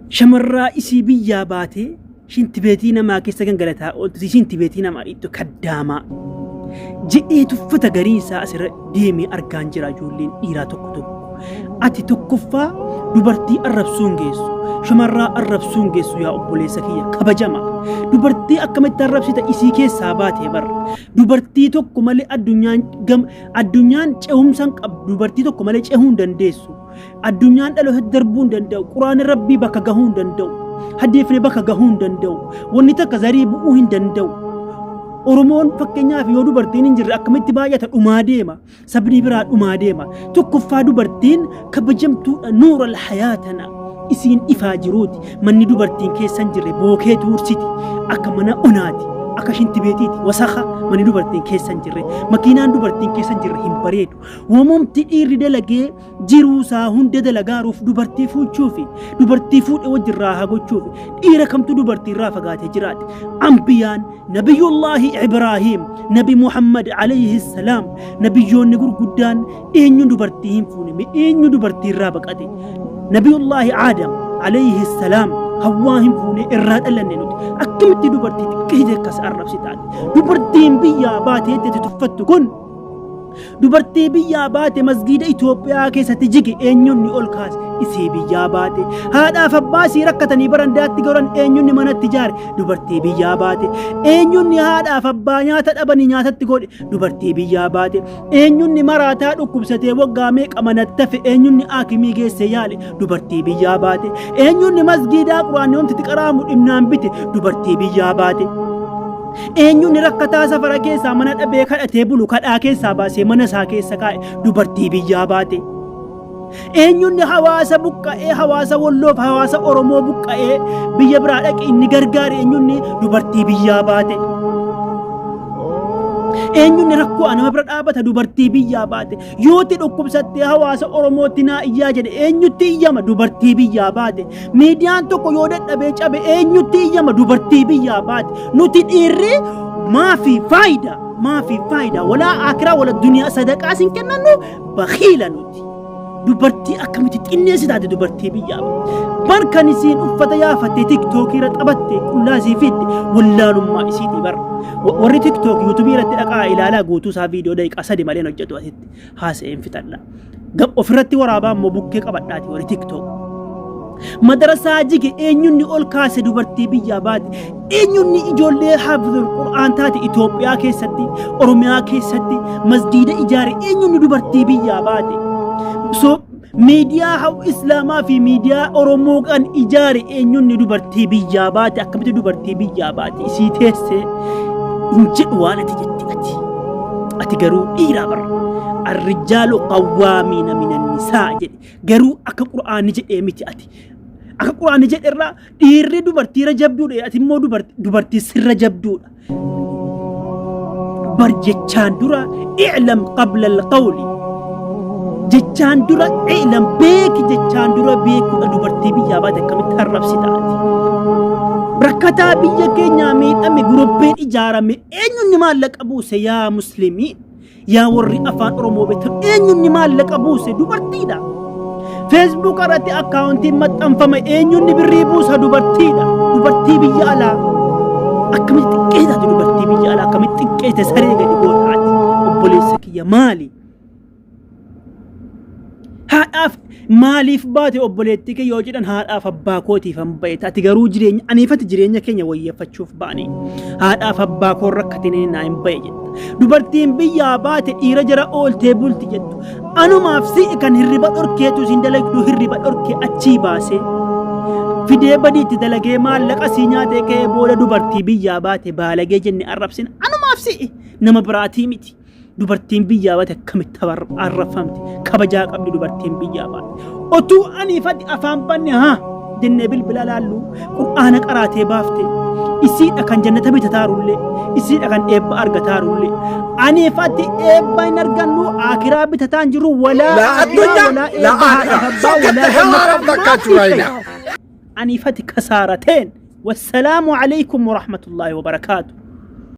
Shamarraa isii biyyaa baatee shintibeetii namaa keessa gangalataa ooltu isii shintibeetii namaa dhiittu kaddaamaa jedhee tuffata gariin isaa asirra deemee argaan jira ijoolleen dhiiraa tokko tokko. Ati tokkoffaa dubartii arrabsuu hin geessu. Shamarraa arrabsuu hin geessu yaa obboleessa kiyya kabajama. Dubartii akkamitti arrabsita isii keessaa baatee bar. Dubartii tokko malee addunyaan gam addunyaan cehumsa hin qabdu. Dubartii tokko malee cehuu hin dandeessu. Addunyaan dhalootatti darbuu hin danda'u. Quraanni Rabbii bakka gahuu hin danda'u. Hadiifni bakka gahuu hin danda'u. Wanni takka zarii bu'uu hin danda'u. Oromoon fakkeenyaaf yoo dubartiin hin jirre akkamitti baay'ata dhumaa deema. Sabni biraa dhumaa deema. Tokkoffaa dubartiin kabajamtuudha nuura hayaatana. Isiin ifaa jiruuti. Manni dubartiin keessa hin jirre bookee tuursiti. Akka mana onaati. Akka shintibeetiiti. Wasaka manni dubartiin keessa hin jirre. Makiinaan dubartiin keessa hin jirre hin bareedu. Wamumti dhiirri dalagee jiruu isaa hunda dalagaaruuf dubartii fuuchuufi dubartii fuudhe wajjin raahaa gochuufi dhiira kamtu dubartii irraa fagaatee jiraate. Ambiyaan Nabiyullaahi Ibraahiim, Nabi Muhammad alayhi salaam, nabiyyoonni gurguddaan eenyu dubartii hin fuune, mee eenyu dubartii irraa baqate? Nabiyullaahi Aadam alayhi salaam Hawwaa hin fuune irraa dhalanne nuti. Akkamitti dubartii xiqqeete akkas arrabsitaati? Dubartiin biyyaa baatee itti tuffattu kun Dubartii biyyaa baate masgiida Itoophiyaa keessatti jige eenyunni ol kaase isii biyyaa baate. Haadhaaf abbaa isii rakkatanii barandaatti goran eenyunni manatti ijaare dubartii biyyaa baate. Eenyunni haadhaaf abbaa nyaata dhabanii nyaatatti godhe dubartii biyyaa baate. Eenyunni maraataa dhukkubsatee waggaa meeqa manatti hafe eenyunni aakimii geesse yaale dubartii biyyaa baate. Eenyunni masgiidaa quraanni homti itti qaraamu dhimnaan bite dubartii biyyaa baate. Eenyuun rakkataa safara keessaa mana dhabee kadhatee bulu kadhaa keessaa baasee mana isaa keessa kaa'e dubartii biyyaa baate. Eenyuun hawaasa buqqa'ee hawaasa Walloof hawaasa Oromoo buqqa'ee biyya biraa dhaqe inni gargaare eenyuun dubartii biyyaa baate. Eenyuun rakkoo nama bira dhaabata dubartii biyyaa baate. Yooti dhukkubsattee hawaasa Oromootti naa iyyaa jedhe eenyutti iyyama dubartii biyyaa baate. Miidiyaan tokko yoo dadhabee cabe eenyutti iyyama dubartii biyyaa baate. Nuti dhiirri maafi faayida maafi faayida walaa akiraa wala duniyaa sadaqaa sin kennannu bakiila nuti. Dubartii akkamitti xinneessi taate dubartii biyyaa baate. Bar kan isiin uffata yaafattee tiktookii irra taphatte qullaa isii fidde wallaalummaa isiitii bar. Warri tiktook yuutuubii irratti dhaqaa ilaalaa guutuu isaa viidiyoo daqiiqaa sadi malee hin hojjetu asitti haasa'een fixadha. Ofirratti waraabaa immoo bukkee qabadhaati warri tiktook. Madarasaa jige eenyunni ol kaase dubartii biyyaa baate eenyunni ijoollee haafizul qur'aan taate Itoophiyaa keessatti Oromiyaa keessatti masgiida ijaare eenyunni dubartii biyyaa baate. So miidiyaa haw islaamaa fi miidiyaa Oromoo kan ijaare eenyunni dubartii biyyaa baate akkamitti dubartii biyyaa baate isii teessee hin jedhu waan ati jetti ati. Ati garuu dhiiraa bara. Arrijaalu qawwaamiina minan nisaa jedhe. Garuu akka Qur'aanni jedhee miti ati. Akka Qur'aanni jedhe irraa dhiirri dubartiirra jabduudha ati immoo dubartii sirra jabduudha. Bar jechaan dura i'lam qabla alqawli. Jechaan dura i'lam beeki jechaan dura beekuudha dubartii biyyaa baate akkamitti arrabsita ati. Rakkataa biyya keenyaa miidhame gurobbeen ijaarame eenyunni maallaqa buuse yaa muslimii. Yaa warri afaan Oromoo beektan eenyunni maallaqa buuse dubartiidha. Facebook irratti akkaawuntiin maxxanfama eenyunni birrii buusa dubartiidha. Dubartii biyya alaa. Akkamitti xiqqeessaati dubartii biyya alaa akkamitti xiqqeessite saree gadi gootaati. Obboleessa kiyya maali? Haadhaaf maaliif baate obboleettii kee yoo jedhan haadhaaf abbaa kootiif han ba'e ati garuu jireenya aniifati jireenya keenya wayyeeffachuuf baane haadhaaf abbaa koo rakkatinee naa hin ba'e jetta. Dubartiin biyyaa baate dhiira jara ooltee bulti jettu. Anumaaf si'i kan hirriba dhorkeetu isin dalagdu hirriba dhorkee achii baasee. Fidee badiitti dalagee maallaqa sii nyaatee ka'ee booda dubartii biyyaa baate baalagee jenne arrabsina. Anumaaf si'i nama biraatii miti. Dubartiin biyyaa baate akkamitti arrafamti? Kabajaa qabdi dubartiin biyyaa baate. Otuu aniifati afaan banne haa jennee bilbila laallu qur'aana qaraatee baafte. Isiidha kan jannata bitataarullee, isiidha kan eebba argataarullee. Aniifati eebba hin argannu akiraa bitataan jiru walaa La akiraa addunyaa, walaa la eebba aakhira. haadhaaf So abbaa get the walaa hell out jannata of the country right now. aniifati kasaarateen. Wassalaamu alaikum warahmatullaahi wabarakaatu.